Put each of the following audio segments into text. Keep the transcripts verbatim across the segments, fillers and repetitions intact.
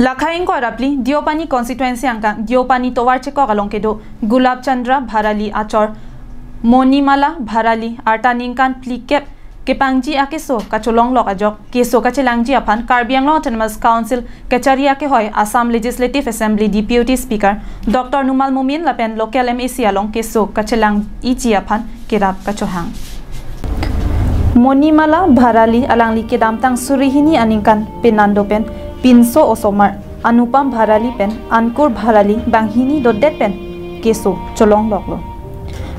Lakhai ingkoi ra phli, Deopani constituency angkang Deopani tovar chekok along kedo Gulab Chandra Bharali achor Monimala Bharali arta ningkan phlikep kepangji akeso kacholonglok ajok keso kachelangji aphan Karbi Anglong Autonomous Council kachari akehoi Assam Legislative Assembly Deputy Speaker Doctor Numal Momin lapen local M A C along keso kachelang-iji aphan kerap kachohang. Monimala Bharali alangli kedamtang suri hini aningkan penando pen pinso osomar Anupam Bharali pen Ankur Bharali banghini dodet pen keso cholongloklo.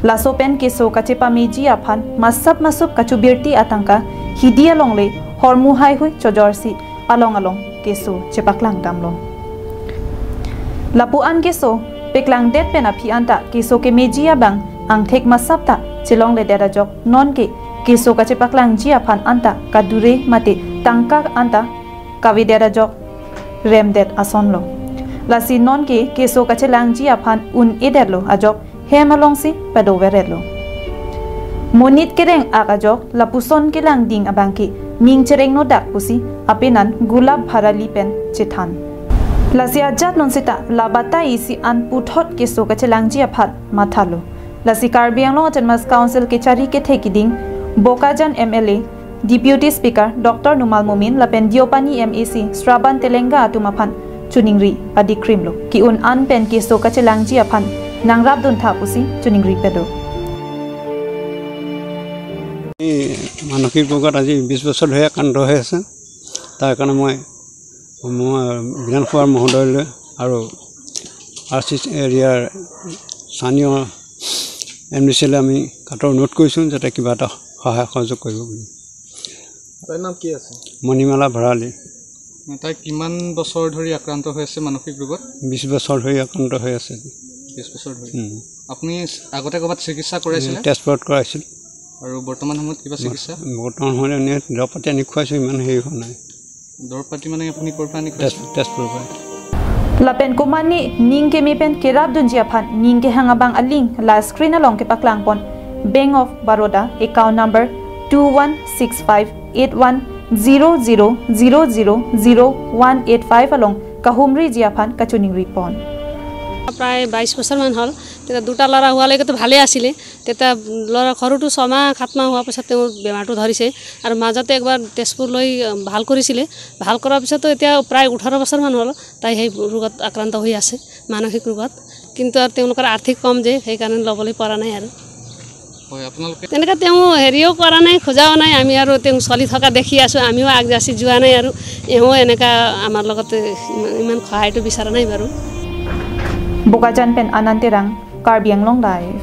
Laso pen keso kachepameji aphan masap masup kachobirti atangka hidi alongle hormu haihui chojorsi along along keso chepaklang damlo. Lapu-an keso peklangdet pen aphi anta keso kemeji abang angthek masap ta chelongledet ajok nonke keso kachepaklangji aphan anta kadure mate tangka anta kavedet ajok remdet asonlo. Lasi nonke keso kachelangji aphan un-edetlo ajok hem alongsi padoveretlo. Monit kereng-ak ajok lapuson kelangding abangke ning cherengnodak pusi apenan Gulab Bharali pen chethan. Lasi ajat non seta la batai isi an puthot keso kachelangji aphan mathalo. Lasi Karbi Anglong Autonomous Council kechari kethe kiding Bokajan M L A, Deputy Speaker Doctor Numal Momin lapen Deopani M A C Shravan Telenga atum aphan choningri padikrimlo. Ki-un an pen keso kachelangji aphan nangrapduntha pusi choningri pado. এই মানসিক ৰোগত আজি বিশ বছৰ ধৰি আক্ৰান্ত হৈ আছে। তাৰ কাৰণে মই মই বিধানসভাৰ মহোদয়লৈ আৰু আৰ চি এৰিয়াৰ স্থানীয় এম ডি চিলৈ আমি কাতৰ অনুৰোধ কৰিছোঁ যাতে কিবা এটা সহায় সহযোগ কৰিব বুলি। তাইৰ নাম কি আছে? মণিমালা ভৰালী। তাই কিমান বছৰ ধৰি আক্ৰান্ত হৈ আছে মানসিক ৰোগত? বিশ বছৰ ধৰি আক্ৰান্ত হৈ আছে। বিশ বছৰ ধৰি। উম। আপুনি আগতে ক'ৰবাত চিকিৎসা কৰাইছিলে? তেজপুৰত কৰাইছিল। আৰু বৰ্তমান সময়ত কিবা চিকিৎসা? বৰ্তমান সময়ত এনে দৰৱ পাতি আনি খুৱাইছোঁ, ইমান হেৰি হোৱা নাই। দৰৱ পাতি মানে আপুনি ক'ৰ পৰা আনি তেজ খুৱাইছিলে? তেজপুৰৰ পৰা। Lapen komatne ning keme pen kerapdunji aphan ning kehang abang aling la screen along kepaklangpon Bank of Baroda account number two one six five eight one zero zero zero zero zero one eight five along kahumriji aphan kachoningripon. প্ৰায় বাইছ বছৰমান হ'ল। তেতিয়া দুটা ল'ৰা হোৱালৈকেতো ভালেই আছিলে। তেতিয়া ল'ৰা সৰুটো ছমাহ সাত মাহ হোৱাৰ পিছত তেওঁৰ বেমাৰটো ধৰিছে আৰু মাজতে একবাৰ তেজপুৰ লৈ আহ, ভাল কৰিছিলে। ভাল কৰাৰ পিছতো এতিয়া প্ৰায় ওঠৰ বছৰমান হ'ল তাই সেই ৰোগত আক্ৰান্ত হৈ আছে, মানসিক ৰোগত। কিন্তু আৰু তেওঁলোকৰ আৰ্থিক কম যে সেইকাৰণে ল'বলৈ পৰা নাই আৰু। হয়, আপোনালোকে তেনেকৈ তেওঁ হেৰিও কৰা নাই, খোজাও নাই। আমি আৰু তেওঁ চলি থকা দেখি আছোঁ, আমিও আগজাচি যোৱা নাই আৰু এওঁ এনেকুৱা আমাৰ লগতে ইমান- ইমান সহায়টো বিচৰা নাই বাৰু। Bokajan pen Anand Terang, Karbi Anglong Live.